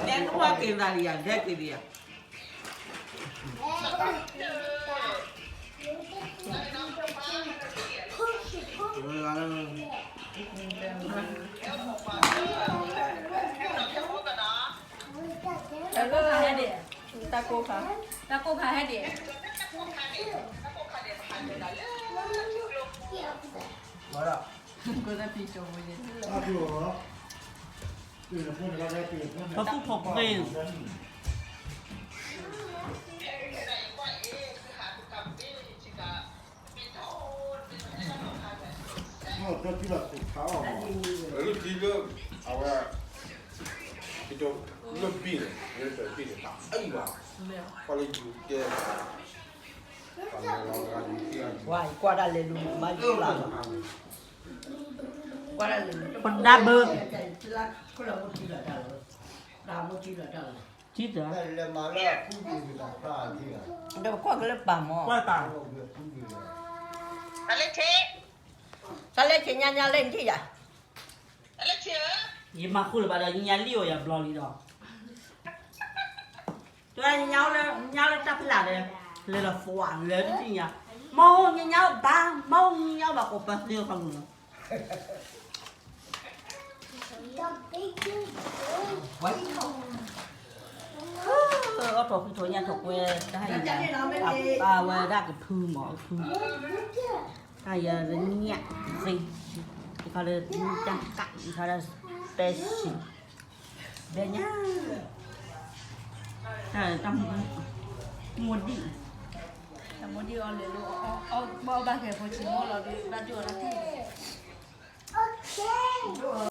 တဲနကွၢ်က့ၤသးလံယၤ ဒဲက့ၤလံယၤ. တၢ်ကိၢ်ခါဟဲဒံး, တၢ်ကိၢ်ခါဟဲဒံး, ပသူၣ်ဖိခွါ လၢထံလၢ အဝဲ လၢဘ့ၣ်န့ၣ် လၢဘ့ၣ်န့ၣ် တၢ်အံၣ်ဘၣ်, ကွၢ်လၢယူၤကဲ ဝါ ကွၢ်ဒၣ်လဲၤလူၤမၤယူၤလၢ်လီၤ, ကွၢ်ဒၣ်လဲၤလူၤ ပဒါဘၢ တၢ်မူထံလီၤတၢ်လီၤ, ထံတၢ်, ဒီးပကွၢ်ကလၢပာ်မီၢ်, ကွၢ်တၢ်, တၢ်လဲၤဆံးညါညါလဲၣ်နထံၣ်ယၤ, ယမၤဃုလၢၤဘၣ်ဒီး ညါလံၣ်အီၤယၤဘျီလံဒီး, တၢ်ညါလၢညါလၢတၢ်ဖျါဒီး, လဲၤလီၤသွးလၢတထံၣ်ညါ, မ့ၢ်ညါဘၣ်, မ့ၢ်ညါဘၣ် ကိးပသူခီလီၤ အီၣ်ထိးဃုထိးညၣ်ထိးကွဲ, တၢ်ဟါအံၤ, အဝဲဒၣ်ကဖုမၢ်, ကဖု, တၢ်ယၤညၣ်သ့, ယခီလၢတၢ်ကး, ယခီလၢပဲဆံ, ဘဲညါ, တၢ်, မိၢ်ဒံၣ်, တၢ်မိၢ်ဒံၣ်အီၤလဲၤလၢ, ဘၣ်အီၣ်ဘၣ်ကဲဖိဆံးမိၢ်လီၤဒီး ဘၣ်ဒိၣ်အီၤတၢ်ထံၣ်